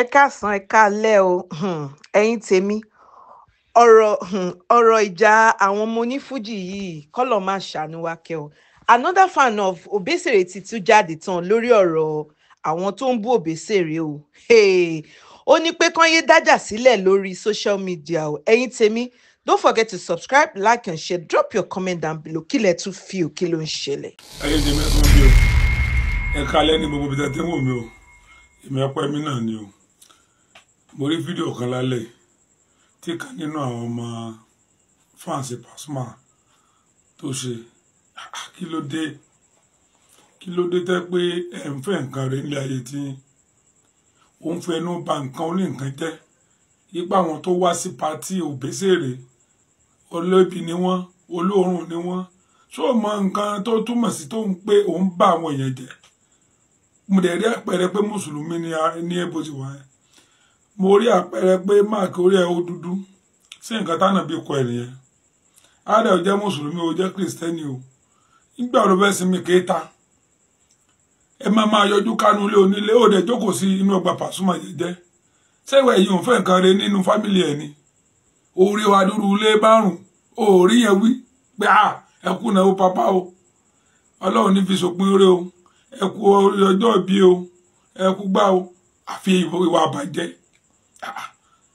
Ẹ káàsán, ẹ káalẹ́ o. Ẹ̀yin tèmi, ọ̀rọ̀ ọ̀rọ̀ ìjà àwọn ọmọ onífújì yìí, kọ́lọ̀ máa ṣàánú wa kẹ́ o. Another fan of Obesere ti tún jáde tán lórí ọ̀rọ̀ àwọn tó ń bú Obesere o. Hey, ó ní pé kán yé dájà sílẹ̀ lórí social media o. Ẹ̀yin tèmi, don't forget to subscribe, like and share. Drop your comment down below. Kí lẹ tún feel? Kí ló ń ṣẹlẹ̀? Ẹ̀yin tèmi, ẹ tún bí o. Ẹ kalẹ́ ní gbogbo ibi tẹ́ ti ń wò mí o. Èmi ọpẹ́ mi náà ni o. Mo rí fídíò kan lálẹ́ tí kan nínú àwọn ọmọ fans Pasuma tó ṣe. Kí ló dé? Kí ló dé tẹ́ pé ẹ̀ ń fẹ́ nǹkan rẹ̀ nílé ayé tí ó ń fẹnu ba nǹkan oní nǹkan jẹ́? Ipa àwọn tó wá sí party Obesere, olóbi ni wọ́n, olóòórùn ni wọ́n. Ṣó o mọ nǹkan tó túmọ̀ sí tó ń pé òun bá àwọn èèyàn jẹ́? Mo dẹ̀ rí àpẹẹrẹ pé mùsùlùmí ni ebo ti wà yẹn. Mo rí àpẹẹrẹ pé mark orí ẹ̀ ó dúdú sí nǹkan tánà bí kọ ẹ̀ nìyẹn. Á dẹ̀ ó jẹ́ mùsùlùmí, ó jẹ́ kìrìsìtẹ́nì o. Nígbà wo ló fẹ́ sinmi kéta? Ẹ máa máa yọjú kánú ilé onílé, ó dẹ̀ jókòó sí inú ọgbà Pasuma jẹ́jẹ́. Ṣé ìwà ẹ̀yìn òun fẹ́ nǹkan rẹ nínú family ẹ̀ ni? Orí wa dúró ilé márùn òórí yẹn wí pé à ẹ kú náà ó papá o, Ọlọ́run ní fi sòpin oore o, ẹ kú ọjọ́ ìbí o, ẹ kú gbá o. Àfi ìwà àbàjẹ́.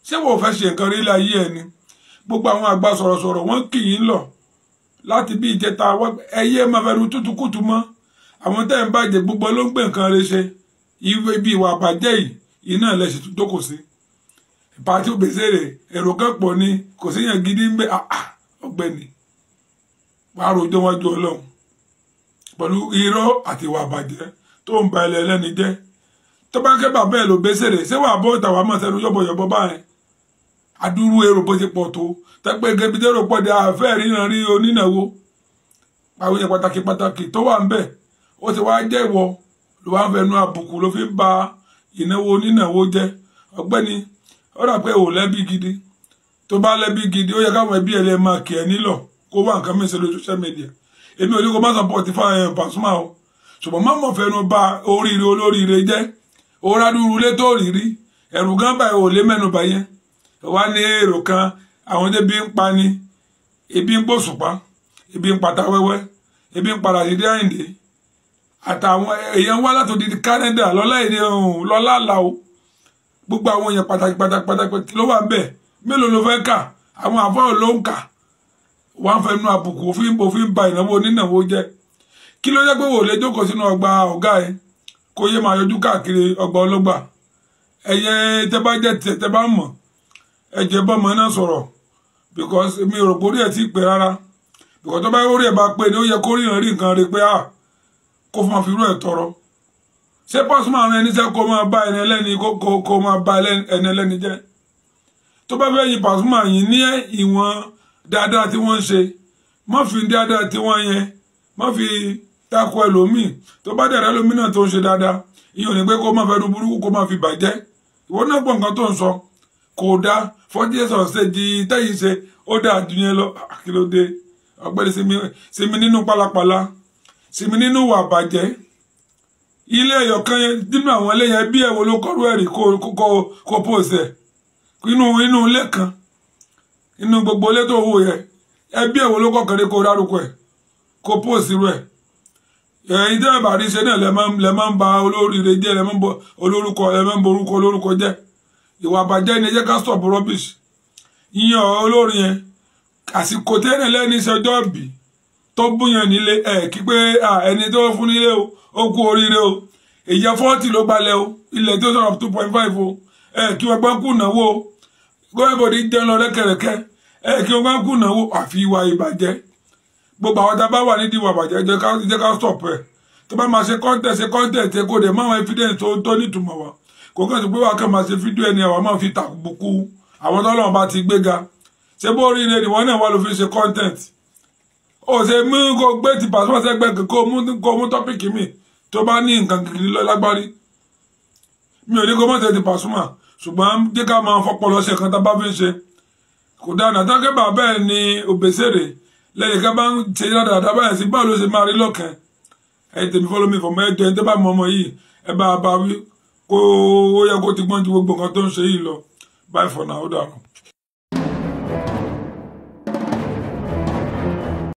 Ṣé wọ́n fẹ́ ṣe nǹkan rí láyé ẹ ni? Gbogbo àwọn àgbà sọ̀rọ̀sọ̀rọ̀, wọ́n kì í lọ láti bí ìjẹta. Ẹyẹ máa fẹnu tútùkùtù mọ́ àwọn tẹ́ ń bàjẹ́. Gbogbo ló ń gbé nǹkan rẹ ṣe. Ibi ìwà àbàjẹ́ yìí iná lẹ̀ṣẹ̀ tó jókòó sí party Obesere. Èrò kan pọ̀ ni, kò síyàn gidi ń bẹ. Ọ̀gbẹ́ni, wàá rojọ́ wájú Ọlọ́run pẹ̀lú irọ́ àti ìwà àbàjẹ́ tó ń ba ilẹ̀ ẹlẹ́ni jẹ́. Tó bá ń kẹ́ bàbá ẹ̀ ló Obesere, ṣé wàá bọ́ ìta wàá mọ̀ sẹ́nu yọ̀bọ̀yọ̀bọ̀ báyẹn? Adúrú èrò bó ṣe pọ̀ tó tẹ́pẹ́ gẹ́bídẹ́rò pọ̀ dé àfẹ́ ríran rí onínáwó, àwọn èèyàn pàtàkì pàtàkì tó wà ń bẹ̀. Ó ti wá jẹ́ ìwọ ló wá ń fẹnu àbùkù ló fi ń ba ìnáwó onínáwó jẹ́. Ọ̀gbẹ́ni, ó dà pé ò lẹ́bí gidi. Tó bá lẹ́bí gidi, ó yẹ káwọn ẹbí ẹ̀ lè máa kì ẹ́ nílọ̀ kó wá nǹkan mìíràn lórí social media. Èmi ò ní kó má support fún Pasuma o, ṣùgbọ́n má mọ̀ fẹnu ba oríire olóríire jẹ́. Òrádúró ilé tó rí rí ẹ̀rù gan báyìí ò lé mẹ́nu báyẹn. Wá ní èrò kan, àwọn débi ń pa ni, ebi ń pòṣùpá, ebi ń pata wẹ́wẹ́, ebi ń padà sí Àyìndé àtàwọn èèyàn wá láti odidi Canada lọ́lá èdè ọ̀hún lọ́lá làó. Gbogbo àwọn èèyàn pàtàkì pàtàkì pàtàkì ló wà ń bẹ̀. Mélòó ló fẹ́ kà? Àwọn àfáà ló ń kà. Wọ́n fẹ́ nu àbùkù, òfin ba ìnáwó onínáwó jẹ́. Kí ló jẹ́ pé wò lè jókòó sínú ọgbà ọ̀gá ẹ̀, kó yé máa yọjú káàkiri ọgbà ọlọ́gbà? Ẹ̀yẹ tẹ́ bá jẹ́ tẹ́ bá mọ̀, ẹ jẹ́ bọ́mọ náà sọ̀rọ̀, because mi ò rò pé orí ẹ̀ ti pè rárá, because tó bá orí ẹ̀ bá pé ni, ó yẹ kó ríran rí nǹkan rí pé à kó fún ma fi irú ẹ̀ tọrọ. Ṣé Pasuma àwọn ẹni sẹ́ kó máa bá ẹni ẹlẹ́ni, kó máa bá ẹni ẹlẹ́ni jẹ́? Tó bá fẹ́ yin Pasuma yìí ní ìwọ̀n dáadáa tí wọ́n ń ṣe, má fi dáadáa tí wọ́n yẹn má fi tako ẹlòmíì. Tó bá dẹ̀rẹ́ ẹlòmíì náà tó ń ṣe dáadáa, ìyẹn ò ní pé kó má fẹ́ nu burúkú, kó má fi bàjẹ́. Ìwọ náà gbọ́ nǹkan tó ń sọ kò dáa. 40 years on stage tẹ́yìn ṣe, ó dáa ju yẹn lọ. Kí ló dé? Ọ̀gbẹ́ni, sinmi nínú pálapàla, sinmi nínú ìwà bàjẹ́. Ilé ẹ̀yọ̀ kan yẹn nínú àwọn ilé yẹn bí ẹ̀wọ̀ ló kọ́rú ẹ̀rí kó post ẹ̀ inú ilé kan inú gbogbo ilé tó wò yẹn. Ẹbí ẹ̀wọ̀ ló kọ́kàn rí kó dárúkọ ẹ̀ kó post irú ẹ̀? Ẹ̀yin tẹ́ ẹ̀ bá rí ṣe náà lẹ máa ń ba olóríire jẹ́, lẹ máa ń bọ olórúkọ, lẹ máa ń borúkọ olórúkọ jẹ́. Ìwà àbàjẹ́ ni. Ẹ jẹ́ ká stop rubbish. Yíyan olórin yẹn, àsìkò tẹ́lẹ̀ lẹ́ni ìṣọjọ́ bì tó búyàn nílé ẹ̀ kí pé ẹni tó fún nílé o, ó kú oríire o. Èyí 40 ló gbalẹ̀ o, ilẹ̀ tó sọ̀rọ̀ 2.5 o. Ẹ̀ kí wọ́n gbọ́n kú náwó o, everybody jẹun lọ rẹ́kẹrẹ́kẹ́. Ẹ̀ kí wọ́n gbọ́n kú náwó. Àfi ìwà ìbàjẹ́. Gbogbo àwọn tá a bá wà nídìí ìwà ìbàjẹ́, jẹ́ ká stop ẹ̀. Tó bá máa ṣe content, ṣe content kó dẹ̀ máwọn evidence tó nítumọ̀ wá. Kò kàn sí pé wàá kàn máa ṣe fídíò ẹni àwọn máa fi tàbùkù àwọn tọ́lọ́run bá ti gbéga. Ṣé bó rí ilé ìwọ náà wà ló fi ṣe content? Ó ṣe mú kó gbé ti Pasuma sẹ́gbẹ́, kó mú topic mi tó bá ní nǹkan gidi lágbárí. Mi ò ní kó má ṣe ti Pasuma, ṣùgbọ́n jẹ́ ká máa fọpọlọ ṣe kan tá a bá fi ń ṣe. Kò dáa nàá tákẹ́ bàbá ẹ̀ ní Obesere lẹ́yìn ká bá ń ṣe dáadáa báyìí sí. Báwo ló ṣe máa rí lọ́kàn ẹ̀? Tèmi, follow me for mẹ́jọ. Ẹni tó bá mọ ọmọ yìí, ẹ bá bá wí. Kó ó yẹ kó ti gbọ́n ju gbogbo nǹkan tó ń ṣe yìí lọ. Bye for now, ó dàrú.